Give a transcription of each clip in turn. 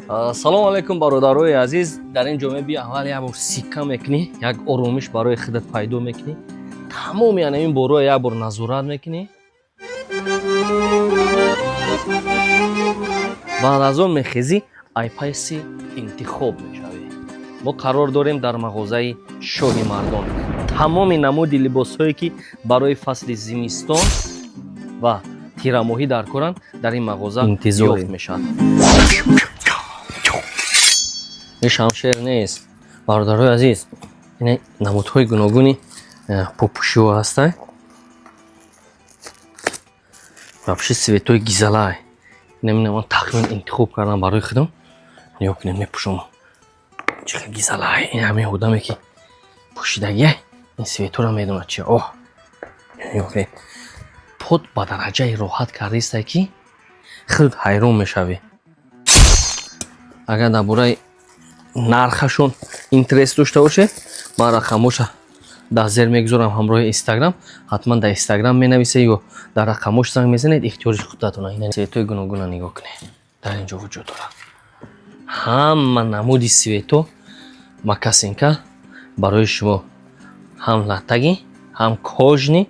Салому алайкум, бародарои азиз. Дар ин ҷо мебиёй, аввал як бор сикка мекунӣ, як оромиш барои худат пайдо мекунӣ, тамоми ана ин борро як бор назорат мекунӣ, баъд аз он мехезӣ, айпайси интихоб мешавӣ. Мо қарор дорем дар мағозаи Шоҳи Мардон. Тамоми намуди либосҳое, ки барои фасли зимистон ва тирамоҳӣ дар коранд, дар ин мағоза Интизорем. ёфт мешавад. Ин шамшер нест, бародарои азиз, ин намудҳои гуногуни попӯшиҳо ҳастанд. Вообще цветои гизалай. Инамина ман тахмин интихоб кардам барои худам. Нигоҳ кунед, мепӯшам, чӣ хел гизалай. Ин ҳамин одаме, ки пӯшидагия, ин цветора медонад чи. Оҳ, нигоҳ кунед, под ба дараҷаи роҳат кардистай, ки худ ҳайрон мешавӣ. Агар дар бораи нархашон интерес дошта бошед, ман рақамоша дар зер мегузорам ҳамроҳи Инстаграм. Ҳатман дар Инстаграм менависед ё дар рақамош занг мезанед, ихтиёри худатона. Ина цветои гуногуна нигоҳ кунед, дар ин ҷо вуҷуд дорад. Ҳама намуди цвето мокасинка барои шумо, ҳам латтагӣ, ҳам кожаный,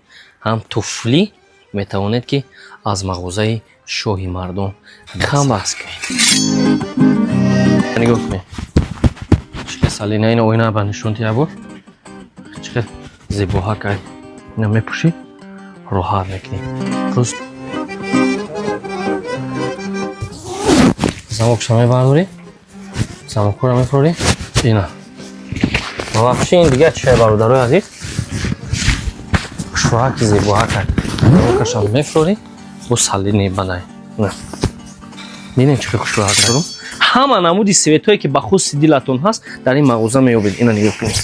ҳам туфли метавонед, ки аз мағозаи Шоҳи Мардон хам бас кунед. Нигоҳ кунед, чӣ хел салина. Ина оина ба нишонти як бор, чӣ хел зебоҳакай. Ина мепӯшӣ, роҳат мекунӣ. Просто замокша мебардорӣ, замокҳоро мефурорӣ. Ина вообще ин дигар чия, бародарои азиз, хушроҳаки зебоҳакай. Замокашам мефурорӣ, бо салини бадай. На, бинед, чӣ хел хушроҳак дорум. Ҳама намуди цветҳое, ки ба хусти дилатон ҳаст, дар ин мағоза меёбед. Ина нигоҳ кунед.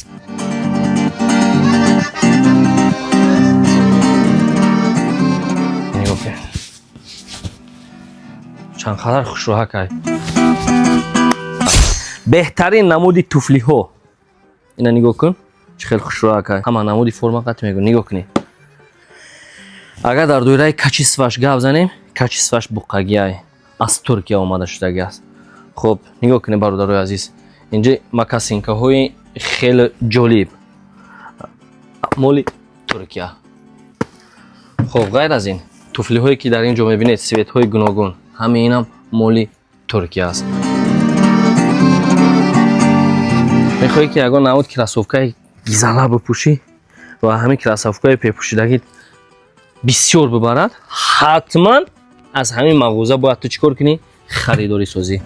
Нигоҳ кунед, чанд қадар хушроҳакай. Беҳтарин намуди туфлиҳо, ина нигоҳ кун, чӣ хел хушроҳакай. Ҳама намуди форма қат мегӯ. Нигоҳ кунед, агар дар доираи качестваш гап занем, качестваш буққагиай, аз Туркия омада шудаги аст. Хуб, нигоҳ кунед, бародарои азиз, инҷа мокасинкаҳои хеле ҷолиб, моли Туркия. Хуб, ғайр аз ин, туфлиҳое, ки дар ин ҷо мебинед, цветҳои гуногун, ҳамаи инам моли Туркия аст. Мехоҳӣ, ки ягон намуд кроссовкаи гизала бипӯшӣ ва ҳамин кроссовкаи пепӯшидагӣ бисёр бибарад, ҳатман аз ҳамин мағоза бояд ту чӣ кор кунӣ? Харидорӣ созӣ.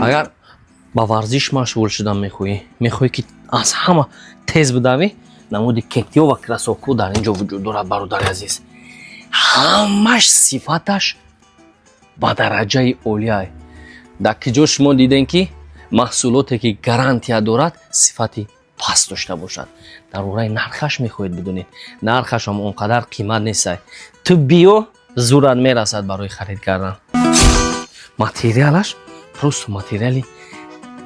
Агар ба варзиш машғул шудан мехоҳӣ, мехоҳӣ, ки аз ҳама тез бидавӣ, намуди кетиё ва кроссовкаҳо дар ин ҷо вуҷуд дорад. Бародари азиз, ҳамаш сифаташ ба дараҷаи олиай. Дар киҷо шумо дидем, ки маҳсулоте, ки гарантия дорад, сифати паст дошта бошад? Дар бораи нархаш мехоҳед бидонед, нархашам он қадар қимат нестай. Ту биё, зурат мерасад барои харид кардан. Материалаш просто материали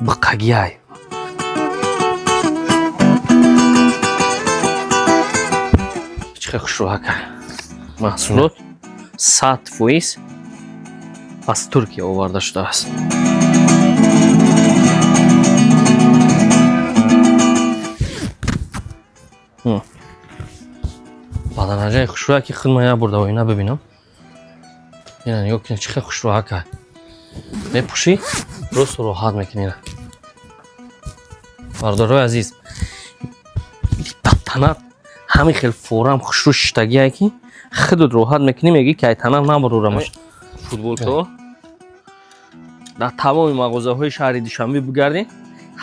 биққагиай. Чӣ хел хушроҳака. Маҳсулот 100% аз Туркия оварда шудааст. Ба дараҷаи хушрӯя, ки худ ман як бор дар оина бибинам. Ина нигоҳ кунед, чӣ хел хушроҳака. Мепӯшӣ, просто роҳат мекунӣ. Ина, бародарои азиз, ба танат ҳамин хел форам хушрӯ шиштагие, ки худут роҳат мекунӣ, мегӯӣ, ки ай танам набарорамаш. Футболкаҳо дар тамоми мағозаҳои шаҳри Душанбе бигардед,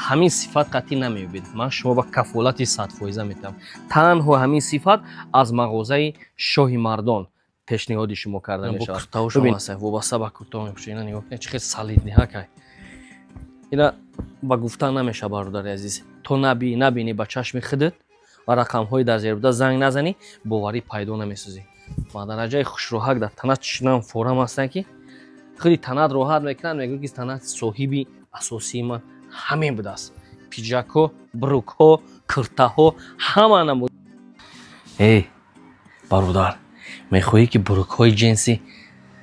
ҳамин сифат қатъӣ намеёбед. Ман шумо ба кафолати 100% метавам, танҳо ҳамин сифат аз мағозаи Шоҳи Мардон пешниҳоди шумо карда мешавад. Вобаста ба куртаҳо мепӯшед. Ина нигоҳ кунед, чӣ хел солидныйҳакай. Ина ба гуфтан намешавад, бародари азиз, то набинӣ ба чашми худат ва рақамҳои дар зер буда занг назанӣ, боварӣ пайдо намесозӣ. Ба дараҷаи хушроҳак дар танат чунан форам ҳастанд, ки худи танат роҳат мекунад, мегӯяд, ки танат соҳиби асосии ман ҳамин будааст. Пиджакҳо, брюкҳо, куртаҳо, ҳама намуд. Эй бародар, мехоҳӣ, ки брюкҳои ҷинси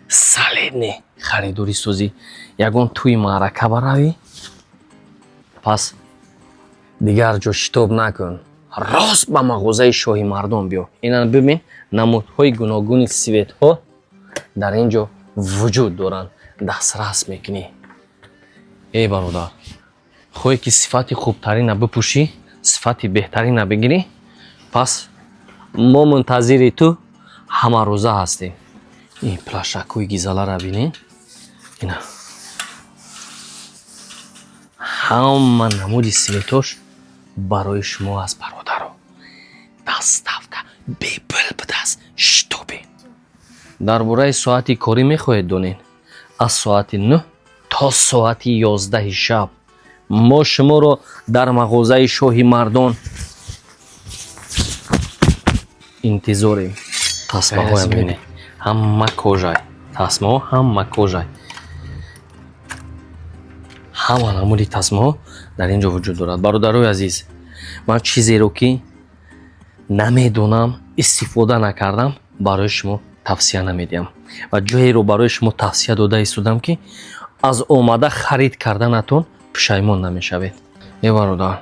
Солидный харидорӣ созӣ, ягон тӯи маърака баравӣ, пас дигар ҷо шитоб накун, рост ба мағозаи Шоҳи Мардон биё. Ина бибин, намудҳои гуногуни цветҳо дар ин ҷо вуҷуд доранд, дастрас мекунӣ. Эй бародар, хоҳе ки сифати хубтарина бипӯшӣ, сифати беҳтарина бигирӣ, пас мо мунтазири ту ҳамарӯза ҳастем. Ин плащакҳои гизалара бинед, ина ҳама намуди цветош барои шумо аст, бародаро. Доставка бепул будааст. Шитобе. Дар бораи соати корӣ мехоҳед донед? Аз соати 9 то соати 11-и шаб мо шуморо дар мағозаи Шоҳи Мардон интизорем. Тасмаҳоям бинед, ҳама кожай, тасмаҳо ҳама кожай, ҳама намуди тасмаҳо дар ин ҷо вуҷуд дорад. Бародарои азиз, ман чизеро ки намедонам, истифода накардам, барои шумо тавсия намедиҳам ва ҷоеро барои шумо тавсия дода истодам, ки аз омада харид карданатон пушаймон намешавед. Е бародар,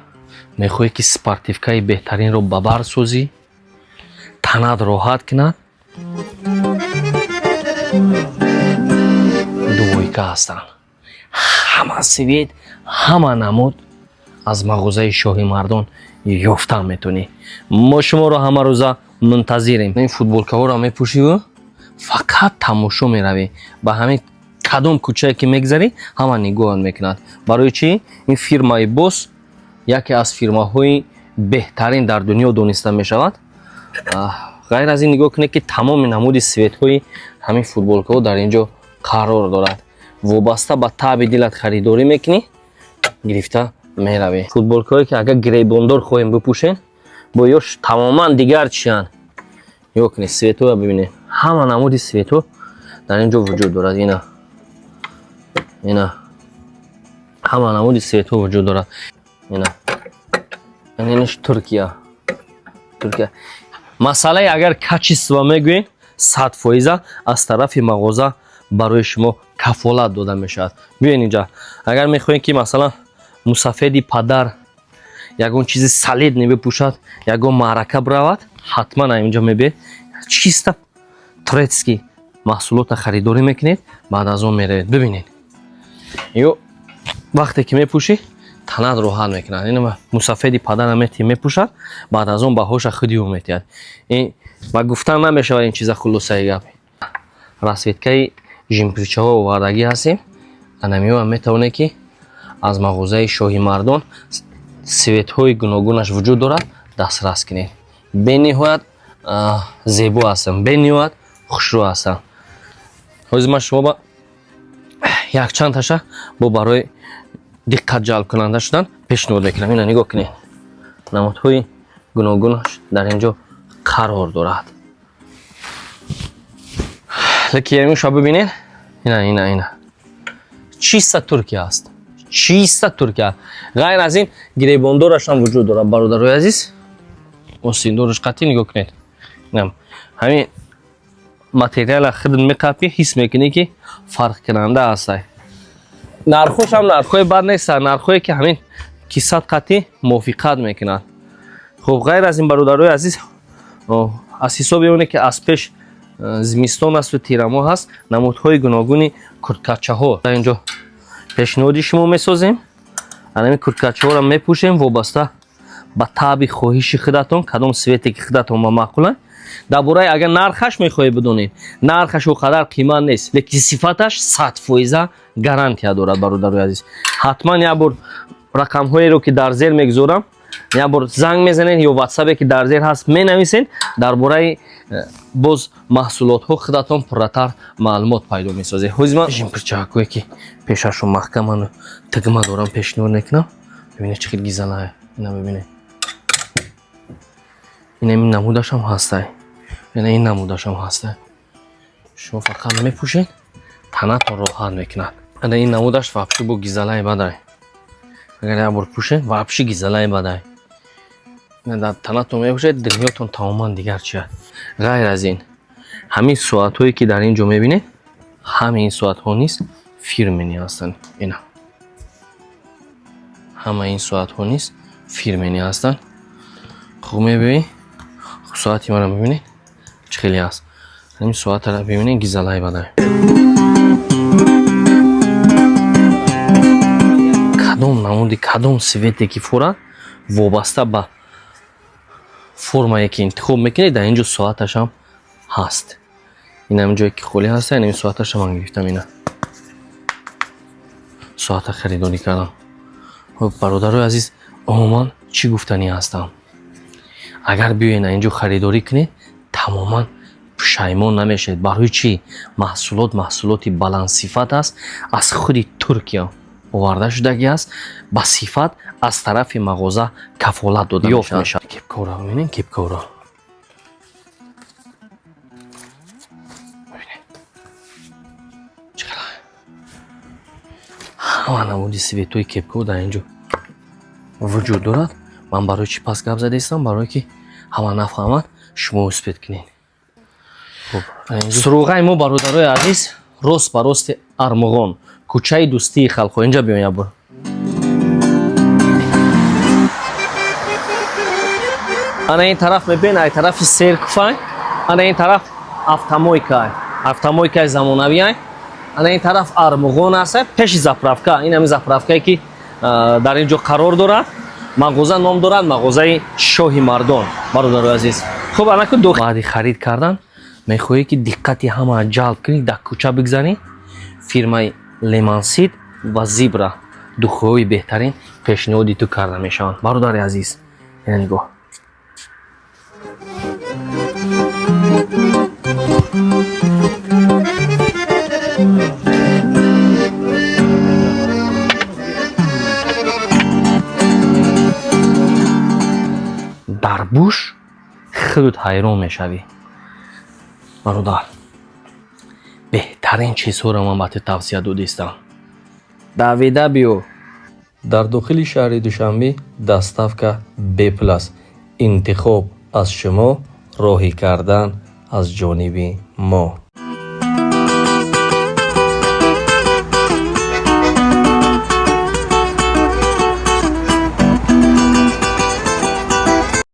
мехоҳӣ ки спортивкаи беҳтаринро ба бар созӣ, танат роҳат кунад, двойка ҳастанд, ҳама цвет, ҳама намуд аз мағозаи Шоҳи Мардон ёфтан метавонӣ. Мо шуморо ҳамарӯза мунтазирем. Ин футболкаҳоро мепӯшиву фақат тамошо меравӣ. Ба ҳамин кадом кӯчае ки мегзарӣ, ҳама нигоҳат мекунад. Барои чӣ? Ин фирмаи Бос яке аз фирмаҳои беҳтарин дар дунё дониста мешавад. Ғайр аз ин, нигоҳ кунед, ки тамоми намуди цветҳои ҳамин футболкаҳо дар ин ҷо қарор дорад. Вобаста ба таъби дилат харидорӣ мекунӣ, гирифта меравӣ. Футболкаҳое ки агар гиребондор хоҳем бипӯшен, бо ёш тамоман дигар чиянд. Нигоҳ кунед, цветҳоя бибинед, ҳама намуди цветҳо дар ин ҷо вуҷуд дорад. Ина, ина, ҳама намуди цветҳо вуҷуд дорад. Ина, иниш Туркия, Туркия. Масъалаи агар качество мегӯем, 100 фоиза аз тарафи мағоза барои шумо кафолат дода мешавад. Биёед инҷа, агар мехоҳем ки, масалан, мусафеди падар ягон чизи солидный бипӯшад, ягон маърака биравад, ҳатман инҷо мебиед, чисто турецкий маҳсулотро харидорӣ мекунед, баъд аз он меравед. Бибинед, ё вақте ки мепӯшӣ, танат роҳат мекунад. Ин мусафеди падара мети, мепӯшад, баъд аз он баҳоша худи ӯ метиҳад. Ба гуфтан намешавад ин чиза. Хулосаи гап, расцветкаи жемпирчаҳо овардагӣ ҳастем. Анамиёам метавонед, ки аз мағозаи Шоҳи Мардон цветҳои гуногунаш вуҷуд дорад, дастрас кунед. Бениҳоят зебо ҳастанд, бениҳоят хушрӯ ҳастанд. Ҳозир ман шумо ба якчанд таша бо барои диққат ҷалбкунанда шудан пешниҳод мекунам. Ина нигоҳ кунед, намудҳои гуногунаш дар ин ҷо қарор дорад. Лекин ямиша бибинед, ина, ина, ина, чиста Туркия аст, чиста Туркия. Ғайр аз ин, гиребондораш ҳам вуҷуд дорад, бародарои азиз. Осиндораш қатъӣ нигоҳ кунед. Ҳамин материала худат меқапӣ, ҳис мекунӣ, ки фарқкунанда ҳастай. Нархош ҳам нархҳои бад нестанд, нархҳое ки ҳамин кисат қатъӣ мувофиқат мекунад. Хуб, ғайр аз ин, бародарои азиз, аз ҳисоби оне ки аз пеш зимистон асту тирамоҳ аст, намудҳои гуногуни курткачаҳо дар инҷо пешниҳоди шумо месозем. Анами курткачаҳоро мепӯшем, вобаста ба таъби хоҳиши худатон, кадом цвете ки худатон ба маъқула. Дар бораи агар нархаш мехоҳед бидонед, нархаш о қадар қимат нест, лекин сифаташ 100 фоиза гарантия дорад. Бародарои азиз, ҳатман як бор рақамҳоеро, ки дар зер мегузорам, як бор занг мезанед ё ватсапе, ки дар зер ҳаст, менависед. Дар бораи боз маҳсулотҳо худатон пурратар маълумот пайдо месозед. Ҳозир ман жемпирчакҳое, ки пешашон маҳкаману тугма дорам, пешниҳод мекунам. Бибинед, чӣ хел гизалае. Ина бибинед, инами намудашам ҳастай, ина ин намудашам ҳастай. Шумо фақат мепӯшед, танатон роҳат мекунад. Ана ин намудаш вообще бо гизалаи бадай. Агар як бор пӯшед, вообще гизалаи бадай. Дар танатон мепӯшед, дунётон тамоман дигар чи аст. Ғайр аз ин, ҳамин соатҳое, ки дар ин ҷо мебинед. Ҳамаи ин соатҳо низ фирменный ҳастанд. Ина, ҳамаи ин соатҳо низ фирменный ҳастанд. Хуб, мебинӣ, соати маро бибинед, чӣ хеле аст. Ҳамин соатро бибинед, гизалай бадай. Кадом намуди, кадом цвете ки фора, вобаста ба формае ки интихоб мекунед, дар ин ҷо соаташам ҳаст. Ин ҳамин ҷое ки холӣ ҳаста, ин соаташа ман гирифтам, ина соата харидорӣ кардам. Хуб, бародарои азиз, умуман чӣ гуфтанӣ ҳастам? Агар биёед, ин ҷо харидорӣ кунед, тамоман пушаймон намешавед. Барои чӣ? Маҳсулот маҳсулоти баландсифат аст, аз худи Туркия оварда шудагӣ аст, ба сифат аз тарафи мағоза кафолат дода ёфт мешавад. Кепкаро бибинед, кепкаро бибинед, чӣ хела ҳама намуди цветои кепкао дар ин ҷо вуҷуд дорад. Ман барои чӣ пас гап задаистам? Барое ки ҳама нафаҳмад, шумо успеть кунед. Суроғаи мо, бародарои азиз, рост ба рости Армуғон, кӯчаи Дӯстии халқҳо. Инҷа биён як бор. Ана ин тараф мебинед, ай тарафи церковай, ана ин тараф автомойка, автомойкаи замонавиай. Ана ин тараф Армуғон аст, пеши заправка. Ин ҳамин заправкае ки дар ин ҷо қарор дорад. Мағоза ном дорад мағозаи Шоҳи Мардон. Бародарои азиз, хуб, анаку баъди харид кардан мехоҳӣ ки диққати ҳамаро ҷалб кунӣ, дар кӯча бигзарӣ, фирмаи Лемансид ва Зибра духиҳои беҳтарин пешниҳоди ту карда мешаванд. Бародари азиз, ина нигоҳ. Дар буш худут ҳайрон мешавӣ. Бародар, беҳтарин чизҳоро ман ба ту тавсия додистам, давида биё. Дар дохили шаҳри Душанбе доставка бепул аст. Интихоб аз шумо, роҳӣ кардан аз ҷониби мо.